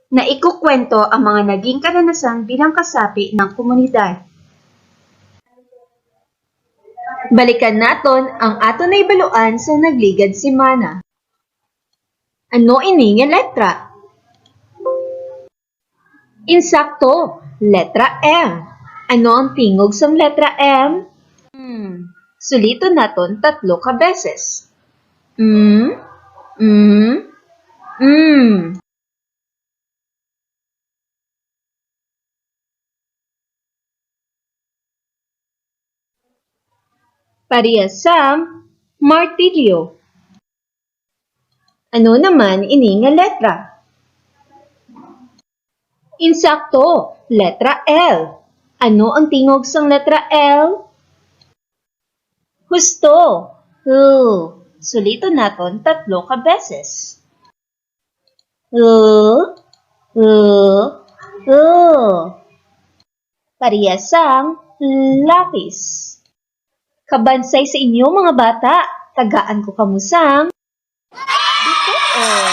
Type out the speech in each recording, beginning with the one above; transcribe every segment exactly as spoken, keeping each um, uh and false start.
Naikukwento ang mga naging karanasan bilang kasapi ng komunidad. Balikan naton ang aton nahibaluan sa nagligad semana. Ano ini nga letra? Insakto, letra M. Ano ang tingog sang letra M? Hmm, suliton naton tatlo ka beses. Mm, mm, mm. Pareha sang martilyo. Ano naman ini nga letra? Insakto, letra L. Ano ang tingog sang letra L? Husto, L. Suliton naton tatlo ka beses. L, L, L. Pareha sang lapis. Kabansay sa inyo, mga bata, tagaan ko kamo sang bituon.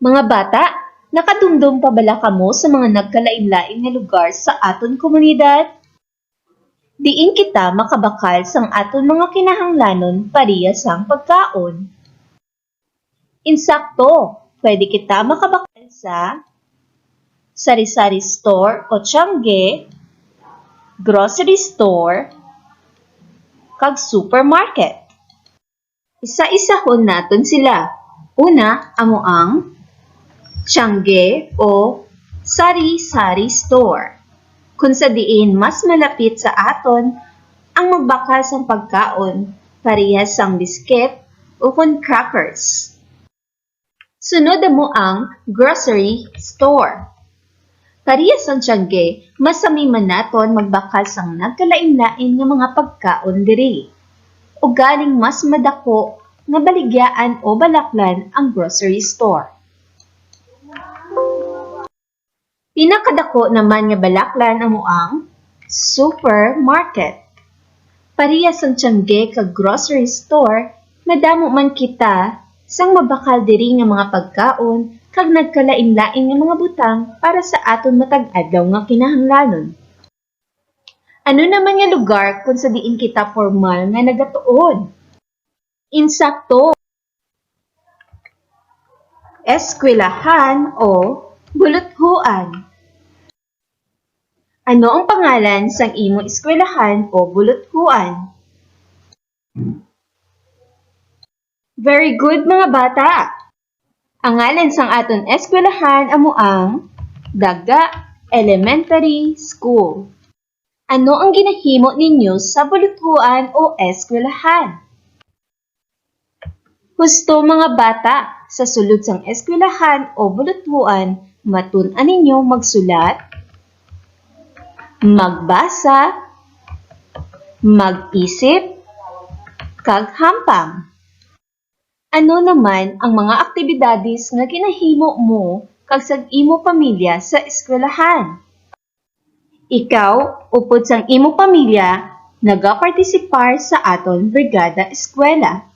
Mga bata, nakadumdom pa bala kamo sa mga nagkalain-lain nga lugar sa aton komunidad? Diin kita makabakal sang aton mga kinahanglanon pareha sang pagkaon. Insakto, pwede kita makabakal sa sari-sari store o tiangge, grocery store, kag supermarket. Isa-isahon naton sila. Una, amo ang tiangge o sari-sari store, kung sa diin mas malapit sa aton ang magbakal sang pagkaon, parehas sang biskit o kon crackers. Sunod amo ang grocery store. Parehas sang tiangge, masami man naton magbakal sang nagkalain-lain nga mga pagkaon diri. Ugaling mas madako nga baligyaan o balaklan ang grocery store. Pinakadako naman nga balaklan amo ang supermarket. Parehas sang tiangge kag grocery store, madamo man kita sang mabakal diri nga mga pagkaon kag nagkalain-lain nga mga butang para sa aton matag adlaw nga kinahanglanon. Ano naman nga lugar kon sa diin kita pormal nga nagatuon? Insakto. Eskwelahan o buluthuan. Ano ang pangalan sang imo eskwelahan o buluthuan? Very good, mga bata! Ang ngalan sang aton eskwelahan amo ang Daga Elementary School. Ano ang ginahimo ninyo sa buluthuan o eskwelahan? Husto, mga bata, sa sulod sang eskwelahan o buluthuan, matun-an ninyo magsulat, magbasa, mag-isip, kag hampang. Ano naman ang mga aktibidades nga ginahimo mo kag sang imo pamilya sa eskwelahan? Ikaw, upod sang imo pamilya, nagapartisipar sa aton Brigada Eskwela.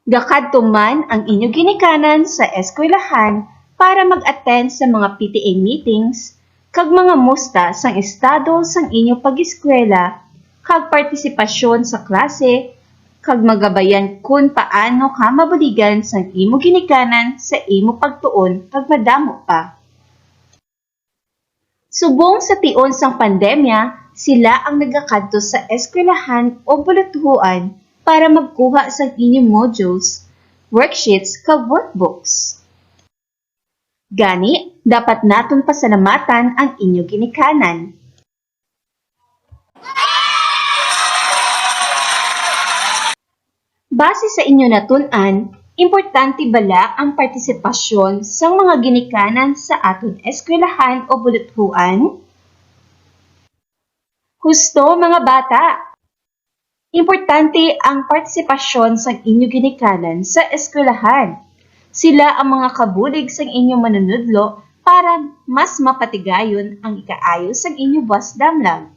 Gakadto man ang inyo ginikanan sa eskwelahan para mag-attend sa mga P T A meetings kag mga musta sang estado sang inyo pag-eskwela kag partisipasyon sa klase, kag magabayan kon paano ka mabuligan sang imo ginikanan sa imo pagtuon kag madamo pa. Subong sa tion sang pandemya, sila ang nagakadto sa eskwelahan o buluthuan para magkuha sang inyo modules, worksheets, kag workbooks. Gani, dapat naton pasalamatan ang inyo ginikanan. Base sa inyo natun-an, importante bala ang partisipasyon sang mga ginikanan sa aton eskwelahan o buluthuan? Husto, mga bata! Importante ang partisipasyon sang inyo ginikanan sa eskwelahan. Sila ang mga kabulig sang inyo manunudlo para mas mapatigayon ang ikaayo sang inyo buas damlag.